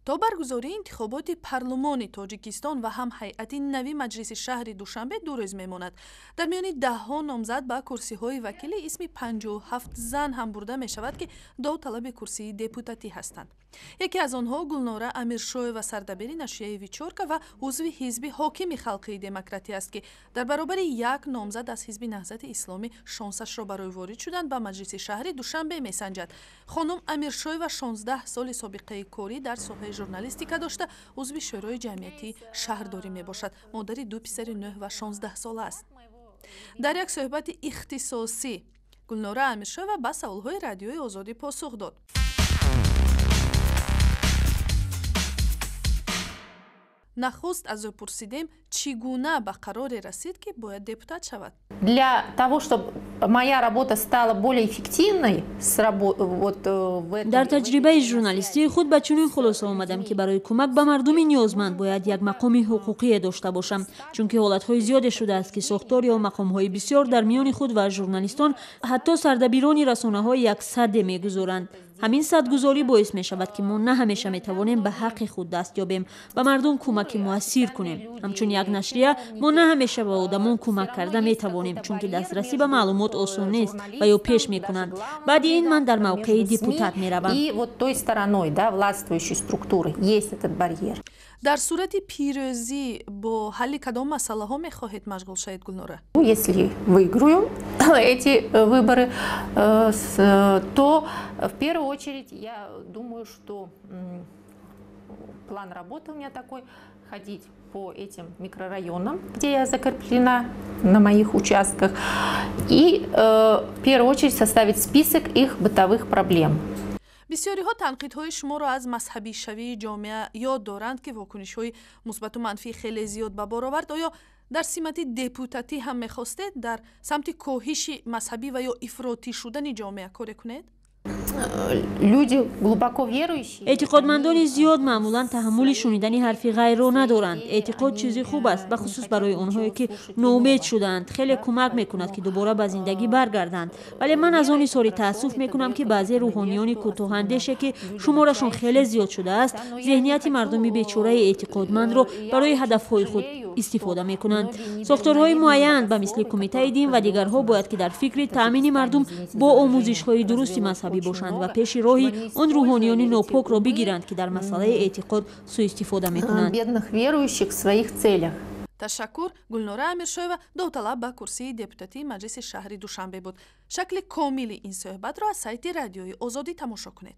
То баргузории интихоботи парлумони Тоҷикистон ва ҳам ҳайати нави Маҷлиси шаҳри Душанбе 2 рӯз мемонад. Дар миёни даҳҳо номзад ба курсиҳои вакилӣ исми 57 зан ҳам бурда мешавад, ки довталаби курсии депутатӣ ҳастанд. Яке аз онҳо Гулнора Амиршоева, сардабири нашрияи Вечёрка ва узви ҳизби ҳокими Халқии Демократӣ аст, ки дар баробари як номзад аз ҳизби Наҳзати Исломӣ шонсашро барои ворид шудан ба Маҷлиси шаҳри Душанбе месанҷад. Хонум Амиршоева 16 соли собиқаи корӣ дар соҳаи журналистика дошта, узви Шӯрои ҷамъиятии шаҳрдорӣ мебошад. Модари ду писари 9 ва 16 сола аст. Дар як суҳбати ихтисосӣ Гулнора Амиршоева ба саволҳои Радиои Озодӣ посух дод. Нахуст аз ӯ пурсидем, чӣ гуна ба қароре расид, ки бояд депутат шавад. Для того, чтобы моя работа стала более эффективной, вот, в этом. Дар таҷрибаи журналистии худ ба чунин хулоса омадам, ки барои кӯмак ба мардуми ниёзманд бояд як мақоми ҳуқуқие дошта бошам, чунки ҳолатҳои зиёде шудааст, ки сохтор ё мақомҳои бисёр дар миёни худ ва журналистон, ҳатто сардабирони расонаҳо як садде мегузоранд. Ҳамин садгузорӣ боис мешавад, ки мо на ҳамеша метавонем ба ҳаққи худ даст ёбем, ба мардум кӯмаки муассир кунем. Ҳамчун як нашрия мо на ҳамеша ба одамон кӯмак карда метавонем, чунки дастрасӣ ба маълумот осон нест ва ё пеш мекунанд. Баъди ин ман дар мавқеи депутат меравам. И вот той стороной, да, властвующей структуры есть этот барьер. Дар сурати пирӯзӣ бо ҳалли кадом масъалаҳо мехоҳед машғул шавед, Гулнора? Если выиграю эти выборы, то в первую очередь я думаю, что план работы у меня такой: ходить по этим микрорайонам, где я закреплена на моих участках, и в первую очередь составить список их бытовых проблем. Бисёриҳо танқидҳои шуморо аз мазҳабишавии ҷомеа ёд доранд, ки вокунишҳои мусбату манфӣ хеле зиёд ба бор овард. Оё дар симати депутатӣ ҳам мехостед дар самти коҳиши мазҳабӣ ва ё ифротӣ шудани ҷомеа коре кунед? Люди глубоко верующие. Эътиқодмандони зиёд маъмулан таҳаммули шунидани ҳарфи ғайрро надоранд. Эътиқод чизи хуб аст, бахусус барои онҳое, ки ноумед шудаанд, хеле кӯмак мекунад, ки дубора ба зиндагӣ баргарданд. Вале ман аз он изҳори таассуф мекунам, ки баъзе рӯҳониёни кӯтоҳандеше, ки шуморашон хеле зиёд шудааст, зеҳнияти мардуми бечораи эътиқодмандро барои ҳадафҳои худ истифода мекунанд. Сохторҳои муайян ба мисли Кумитаи дин ва дигарҳо бояд ки дар фикри таъмини мардум бо омӯзишҳои дурусти мазҳабӣ бошанд ва пеши роҳи он рӯҳониёни нопокро бигиранд, ки дар масъалаи эътиқод суистифода мекунанд. Бедных верующих в своих целях. Ташаккур. Гулнора Амиршоева довталаб ба курсии депутатии Маҷлиси шаҳри Душанбе буд. Шакли комили ин суҳбатро аз сайти Радиои Озодӣ тамошо кунед.